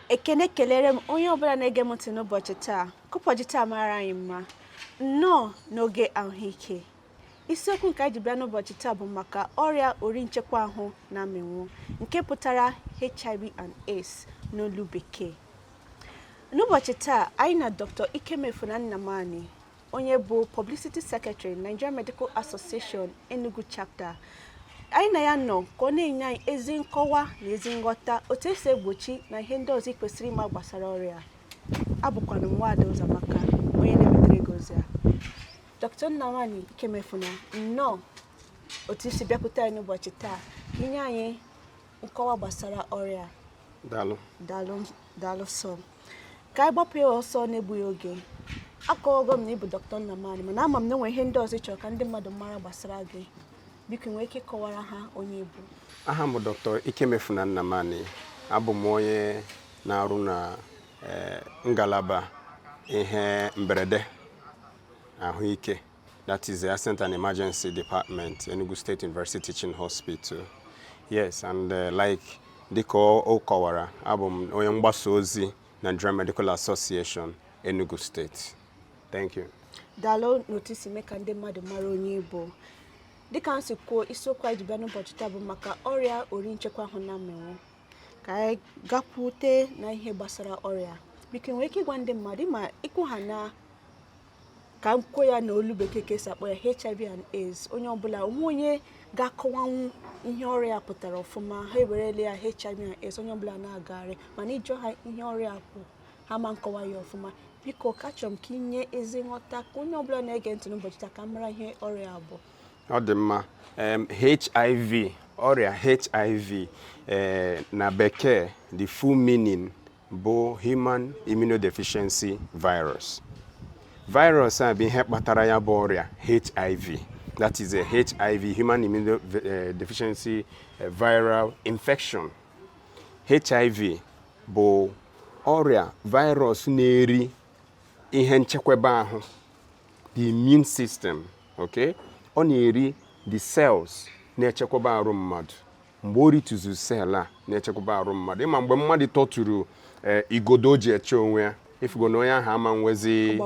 Ekene kelere m onye ọbụla na-ege m ntị n'ụbọchị taa. Ka ụbọchị taa mara anyị mma. Nnọọ n'oge ahụike. Isiokwu nke anyị ji bịa n'ụbọchị taa bụ maka ọrịa ori nchekwa ahụ na mmịnwụ, nke pụtara HIV and AIDS n'olu Bekee. N'ụbọchị taa, anyị na Dr. Ikemefuna Nnamani, onye bụ Publicity Secretary, Nigerian Medical Association, Enugu Chapter, anyị na ya nọ ka ọ na-enye anyị ezi nkọwa na ezi nghọta otu esi egbochi na ihe ndị ọzọ ị kwesịrị ịma gbasara ọrịa a. Abụkwanụ m Nwaada Ụzọamaka, onye na-ewetara gị ozi a. Dr. Nnamani Ikemefuna, nnọọ otu i si bịakwute anyị n'ụbọchị taa ka inye anyị nkọwa gbasara ọrịa a. Daalụ. Daalụ, daalụ sọ. Ka anyị gbapụ ya ọsọ n'egbughị oge. Akọwago m na ị bụ Dr. Nnamani, mana ama m na enwere ihe ndị ọzọ ị chọrọ ka ndị mmadụ mara gbasara gị. Biko, nwee ike ịkọwara ha onye ị bụ? Aha m bụ Dr. Ikemefuna Nnamani. Abụ m onye na-arụ na ngalaba ihe mberede ahụike, that is the Accident and Emergency Department, Enugu State University Teaching Hospital. Yes, and like dịka ọ kọwara, abụ m onye mgbasa ozi Nigerian Medical Association, Enugu State. Thank you. Daalụ n'otu i si mee ka ndị mmadụ mara onye ị bụ. Dịka m si kwuo, isiokwu anyị ji bịa n'ụbọchị taa bụ maka ọrịa ori nchekwa ahụ na mmịnwụ. Ka anyị gakwute na ihe gbasara ọrịa, biko, nwee ike ịgwa ndị mmadụ ma ịkwụ ha na ka m kwuo ya na olu Bekee ka esi akpọ ya HIV and AIDS. Onye ọbụla onwe onye ga-akọwanwu ihe ọrịa pụtara ọfụma, ha ewerela ya HIV and AIDS, onye ọbụla na-agagharị, mana ịjụ ha ihe ọrịa bụ, ha ma nkọwa ya ọfụma. Biko, ka achọrọ m ka inye ezi nghọta ka onye ọbụla na-ege ntị n'ụbọchị taa ka mara ihe ọrịa bụ. Ọ dị mma. HIV, ọrịa HIV, na Bekee, the full meaning bụ human immunodeficiency virus. Virus a bụ ihe kpatara ya bụ ọrịa HIV, that is a HIV, human immunodeficiency viral infection. HIV bụ ọrịa virus na-eri ihe nchekwaba ahụ, the immune system, okay? Ọ na-eri the cells na-echekwaba arụ mmadụ. Mgbe o rituzu cell a na-echekwaba arụ mmadụ, ịma mgbe mmadụ tọturu igodo o ji eche onwe ya, ifugo na onye ahụ ama nwezi.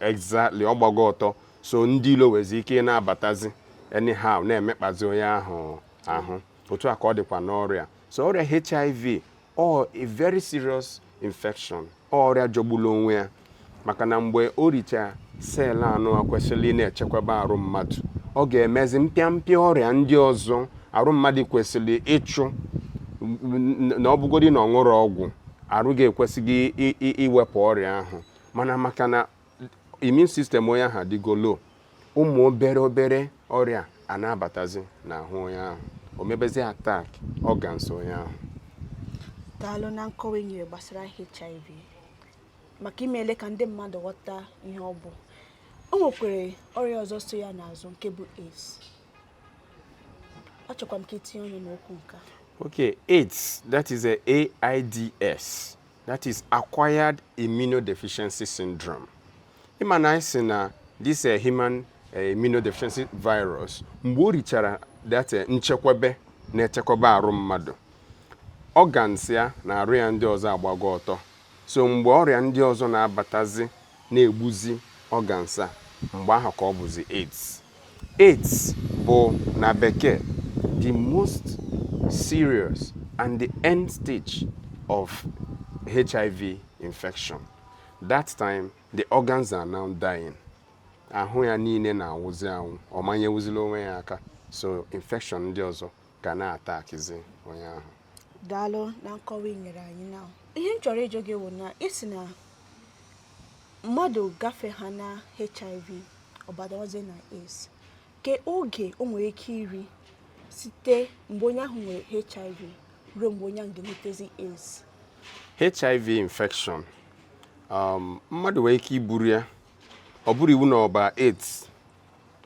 Exactly, ọ gbago ọtọ. So ndị ilo wezi ike ị na-abatazi anyhow, na-emekpazi onye ahụ ahụ. Otu a ka ọ dịkwa n'ọrịa. So ọrịa HIV ọ a very serious infection, ọrịa jọgburu onwe ya, maka na mgbe o richa cell anụ a kwesịrị ị na-echekwaba arụ mmadụ, ọ ga-emezi mpịampịa ọrịa ndị ọzọ arụ mmadụ kwesịrị ịchụ. Na ọ bụgodị na ọ ṅụrụ ọgwụ, arụ ga-ekwesịghị iwepụ ọrịa ahụ, mana maka na immune system onye ahụ adịgo low, ụmụ obere obere ọrịa a na-abatazi n'ahụ onye ahụ, o mebezi attack organs onye ahụ. Daalụ na nkọwa i nyere gbasara HIV, maka imele ka ndị mmadụ ghọta ihe ọ bụ. O nwekwara ọrịa ọzọ so ya n'azụ, nke bụ AIDS. Achọkwa m ka itinye ọnụ n'okwu nke a. Okay, AIDS, that is a AIDS, that is acquired immunodeficiency syndrome. Ịma na anyị sị na this human immunodeficiency virus, mgbe o richara that nchekwebe na-echekwebe arụ mmadụ, organs ya na arụ ya ndị ọzọ agbago ọtọ. So mgbe ọrịa ndị ọzọ na-abatazi na-egbuzi organs a, mgbe ahụ ka ọ bụzi AIDS. AIDS bụ na Bekee the most serious and the end stage of HIV infection. That time the organs are now dying. Ahụ ya niile na-anwụzi anwụ, ọ manyewuzila onwe ya aka, so infection ndị ọzọ ga na-atakizi onye ahụ. Daalụ na nkọwa ị nyere anyị. Na ihe m chọrọ ịjụ gị bụ na isi na mmadụ gafee ha na HIV, ọbadaozi na AIDS, ke oge o nwere ike iri site mgbe onye ahụ nwere HIV ruo mgbe onye ahụ ga-enwetezi AIDS? HIV infection, mmadụ nwere ike iburu ya, ọ bụrụ iwu na ọba AIDS,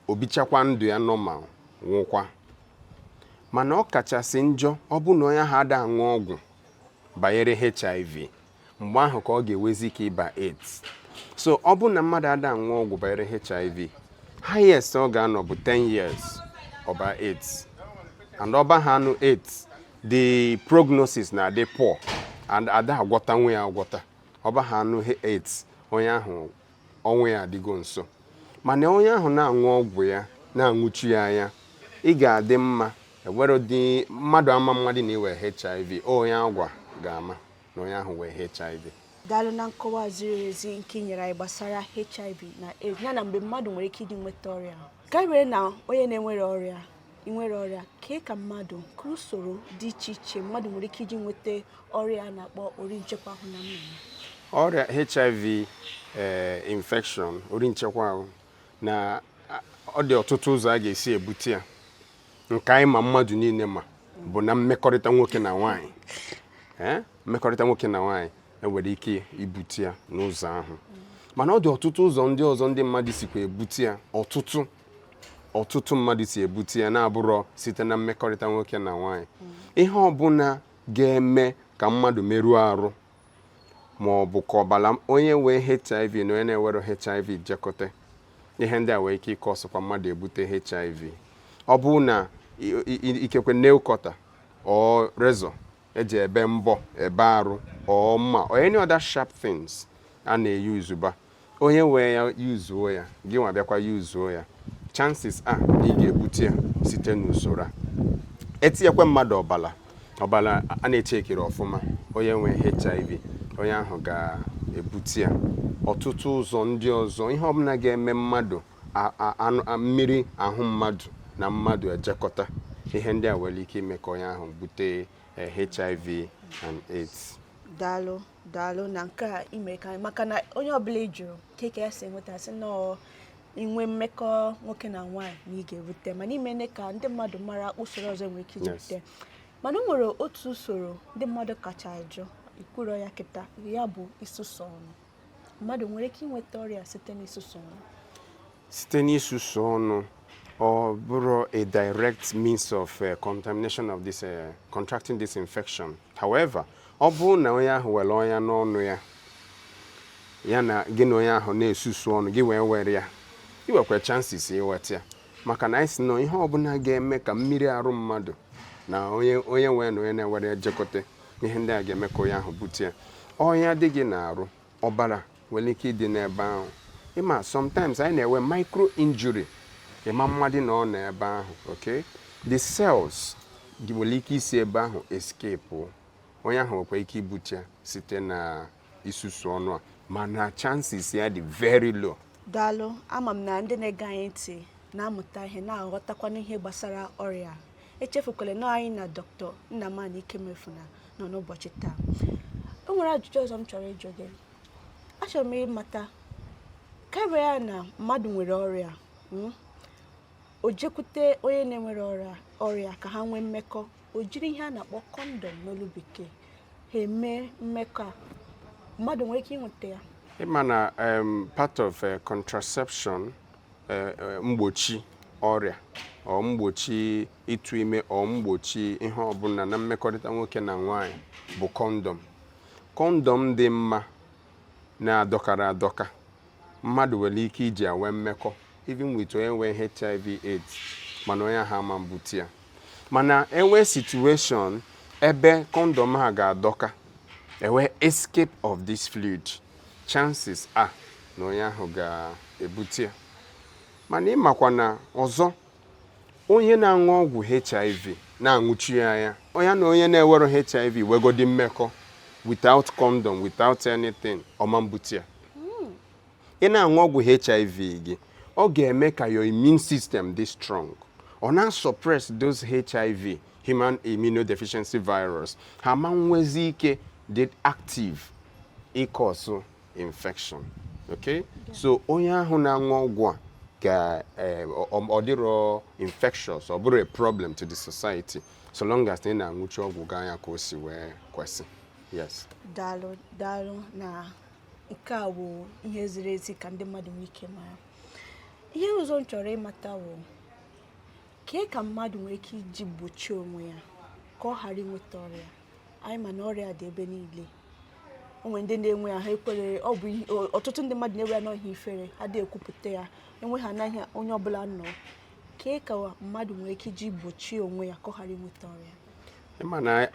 o bichakwa ndụ ya normal, nwụkwa. Mana ọ kachasị njọ, ọ bụ na onye ahụ ada aṅụ ọgwụ banyere HIV, mgbe ahụ ka ọ ga-ewezi ike ịba AIDS. So ọ bụ na mmadụ ada aṅụ ọgwụ banyere HIV, highest ọ ga-anọ bụ 10 years, ọba AIDS. And ọba ha anụ AIDS, the prognosis na-adị poor. And ada agwọta nwe ya agwọta. Ọba ha anụ AIDS, onye ahụ ọnwụ ya adịgo nso. Mana onye ahụ na-aṅụ ọgwụ ya, na-aṅụchi ya anya, ị ga-adị mma. Ewere dị mmadụ ama mmadụ na iwe HIV, onye agwa ga-ama na onye ahụ wee HIV. Daalụ na nkọwa ziri ezi nke i nyere anyị gbasara HIV na AIDS, ya na mgbe mmadụ nwere ike ịdị nweta ọrịa ahụ. Ka anyị were na onye na-enwere ọrịa, inwere ọrịa, kee ka mmadụ ka usoro dị iche iche mmadụ nwere ike iji nweta ọrịa a na-akpọ ori nchekwa ahụ na mmemme? Ọrịa HIV infection, ori nchekwa ahụ, na ọ dị ọtụtụ ụzọ a ga-esi ebute ya. Nke anyị ma, mmadụ niile ma, bụ na mmekọrịta nwoke na nwaanyị. Mmekọrịta nwoke na nwaanyị enwere ike ibute ya n'ụzọ ahụ, mana ọ dị ọtụtụ ụzọ ndị ọzọ ndị mmadụ sikwa ebute ya. Ọtụtụ ọtụtụ mmadụ si ebute ya na-abụrọ site na mmekọrịta nwoke na nwaanyị. Ihe ọbụla ga-eme ka mmadụ merụọ arụ, ma ọ bụ ka ọbara onye wee HIV na onye na-ewero HIV jekọta, ihe ndị a nwere ike ịkọsịkwa mmadụ ebute HIV. Ọ bụrụ na ikekwe nail cutter or razor eji ebe mbọ, ebe arụ, or mma or any other sharp things a na-eyuzuba, onye wee ya yuzuo ya, gị nwa bịakwa yuzuo ya, chances are na ị ga-ebute ya site n'usoro a. Etinyekwa mmadụ ọbala, ọbala a na-echekiri ọfụma, onye nwe HIV, onye ahụ ga-ebute ya. Ọtụtụ ụzọ ndị ọzọ, ihe ọbụla ga-eme mmadụ mmiri ahụ mmadụ na mmadụ ejekọta, ihe ndị a nwere ike ime ka onye ahụ bute HIV and AIDS. Daalụ, daalụ na nke a ime ka maka na onye ọbụla ị jụrụ ka ya si enweta, sị nọọ inwe mmekọ nwoke na nwaanyị na ị ga-ebute, mana ime ka ndị mmadụ mara usoro ọzọ nwere ike iji bute. Mana o nwere otu usoro ndị mmadụ kacha ajụ ikwuro ya kịta, ya bụ isusu ọnụ. Mmadụ nwere ike inweta ọrịa site n'isusu ọnụ? Site n'isusu ọnụ, ọ bụrụ a direct means of contamination of this contracting this infection. However, ọ bụrụ na onye ahụ were ọnya n'ọnụ ya, ya na gị na onye ahụ na-esusu ọnụ, gị wee were ya, ị nwekwa chances ịweta ya, maka na anyị si na ihe ọbụla ga-eme ka mmiri arụ mmadụ na onye nwee na onye na-ewere ejekọta, ihe ndị a ga-eme ka onye ahụ bute ya. Ọnya dị gị n'arụ, ọbara nwere ike ịdị n'ebe ahụ. Ịma sometimes anyị na-enwe micro injury, ịma mmadụ na ọ nọ ebe ahụ. Okay, the cells nwere ike isi ebe ahụ escape, onye ahụ nwekwa ike ibute ya site na isusu ọnụ a, mana chances ya dị very low. Daalụ. Ama m na ndị na-ege anyị ntị na-amụta ihe, na-aghọtakwana ihe gbasara ọrịa a. Echefukwala na anyị na Dr. Nnamani Ikemefuna nọ n'ụbọchị taa. O nwere ajụjụ ọzọ m chọrọ ịjụ gị. Achọrọ m ịmata kemgbe ya na mmadụ nwere ọrịa, o jekwute onye na-enwere ọrịa ka ha nwee mmekọ, o jiri ihe a na-akpọ condom n'olu bekee, ha eme mmekọ a, mmadụ nwere ike inweta ya? Ịma na part of contraception, mgbochi ọrịa, ọ mgbochi ịtụ ime, ọ mgbochi ihe ọbụla na mmekọrịta nwoke na nwaanyị bụ condom. Condom dị mma na-adọkara adọka, mmadụ nwere ike iji enwe mmekọ even with onye nwe HIV AIDS, mana onye ahụ ama mbute ya. Mana enwe situation ebe condom ha ga-adọka, enwe escape of this fluid, chances are na onye ahụ ga-ebute ya. Mana ịmakwa na ọzọ, onye na-aṅụ ọgwụ HIV na-aṅụchi ya anya, onye na onye na-ewero HIV wegodi mmekọ without condom, without anything, ọma mbute ya. Ị na-aṅụ ọgwụ HIV gị, ọ ga-eme ka your immune system dị strong, ọ na-suppress those HIV, human immunodeficiency virus, ha ma nwezi ike dị active ịcause infection. Okay, so onye ahụ na-aṅụ ọgwụ a ka ọ dịrọ infectious, ọ bụrụ a problem to the society, so long as na ị na-aṅụchi ọgwụ gị anya ka o si wee kwesị. Yes. Daalụ, daalụ na nke a bụ ihe ziri ezi ka ndị mmadụ nwee ike mara. Ihe ọzọ m chọrọ ịmata bụ kee ka mmadụ nwere ike iji gbochie onwe ya ka ọ ghara inweta ọrịa. Anyị ma na ọrịa dị ebe niile. O nwere ndị na-enwe ya, ha ekwere. Ọ bụ ọtụtụ ndị mmadụ na-enwe ya n'ọhịa ifere, adịghị ekwupụta ya, enwe ha anaghị onye ọbụla nọ. Kee ka mmadụ nwere ike iji gbochie onwe ya ka ọ ghara inweta ọrịa? Ịma na